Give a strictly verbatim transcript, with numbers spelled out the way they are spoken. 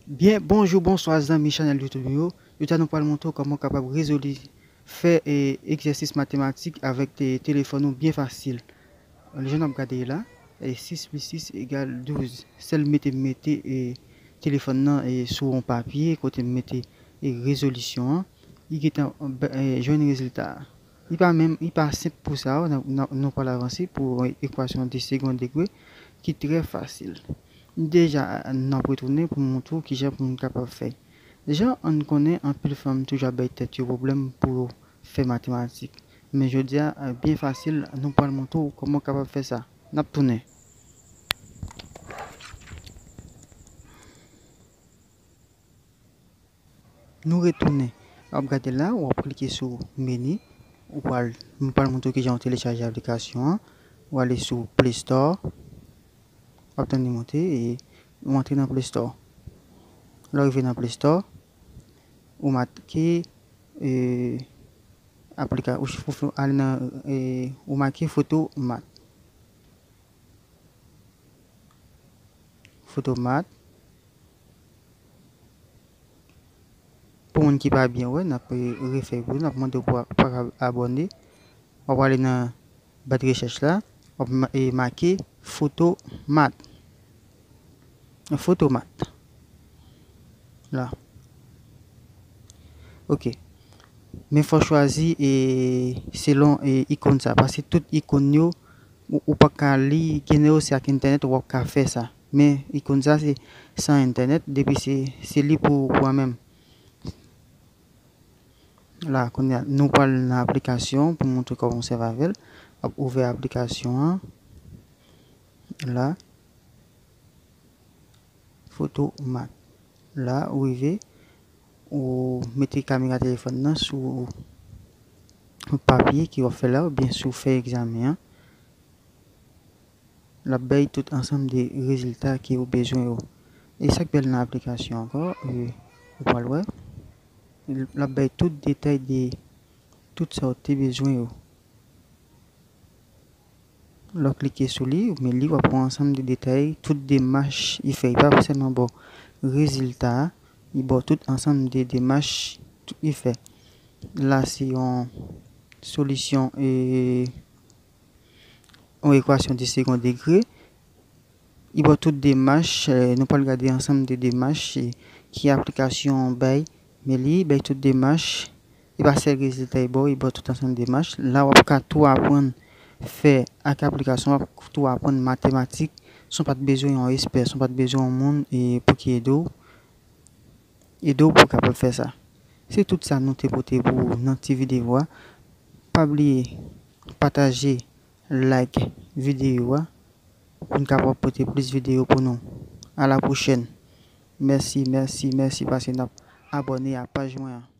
Byen, bonjou, bonswa zanmi chanèl YouTube yo. Jodi a nou pral montre w kòman w kapab rezoli, fè, e, egzèsis matematik avèk te, telefòn ou byen fasil. Jan n ap gade la, e, sis plis sis egal douz. Sèl mete, mete, e, telefòn nan, e, sou yon papye, kote m mete, e, rezolisyon an, li gentan, e, jwenn rezilta a. Li pa menm, li pa senp pou sa, w, n ap, n ap, nou pral avanse pou, e, ekwasyon de segond degre ki trè fasil. Deja, n ap retounen pou montre w kijan pou nou kapab fè. Jan n konnen, anpil fanm toujou ap bay tèt yo pwoblèm pou yo fè matematik. Men jodi a, byen fasil, nou pral montre w kòman w kapab fè sa. N ap tounen. Nou retounen. W ap gade la, w ap klike sou meni. Ou pral, m pral montre w kijan w telechaje aplikasyon an. Ou ale sou Play Store. W ap tande monte e ou antre nan Play Store. Lè w rive nan Play Store, ou make, e, aplika-, ou, ou, ou ale nan, e, ou make Photomat. Photomat. Pou moun ki pa byen wè, n ap, e, refè pou ou, n ap mande w pou a-, pou abòne. W ap ale nan ba de rechèch la, w ap ma-, e, make Photomat. Photomat. La. Ok. Men fò w chwazi, e, selon, e, ikòn sa. Paske tout ikòn yo, ou, ou pa ka li, gen yo se ak entènèt, w ap ka fè sa. Men ikòn sa, se san entènèt, depi se, se li pou, pou ou menm. La, kounye a, nou pral nan aplikasyon pou montre kòman w sèvi avè l. W ap ouvè aplikasyon an. La. Photomat. La, ou rive, ou mete kamera telefòn nan sou papye ke w ap fè la, oubyen sou fèy egzamen an. L ap bay tout ansanm de rezilta ke ou bezwen yo. E sa k bèl nan aplikasyon ankò, e, ou pral wè, l ap bay tout detay de tout sa w te bezwen yo. Lè w klike sou li, ou men li, w ap wè ansanm de detay, tout demach li fè. Li pa sèlman ba w rezilta a, li ba w tout ansanm de demach, tout li fè. La, se yon solisyon, e, yon ekwasyon de segond degre. Li ba w tout demach, e, nou pral gade ansanm de demach, e, ki aplikasyon bay, men li bay tout demach, e pa sèl rezilta li ba w, li ba w tout ansanm demach. La, w ap ka tou aprann fè ak aplikasyon, w ap tou aprann matematik, san w pa t bezwen yon espè, san w pa t bezwen yon moun, e, pou ki ede w, ede w pou w kapab fè sa. Se tout sa nou te pote pou ou nan ti videyo a. Pa bliye pataje, like videyo a pou n kapab pote plis videyo pou nou. A la pwochèn. Mèsi, mèsi, mèsi paske n ap abòne a paj mwen an.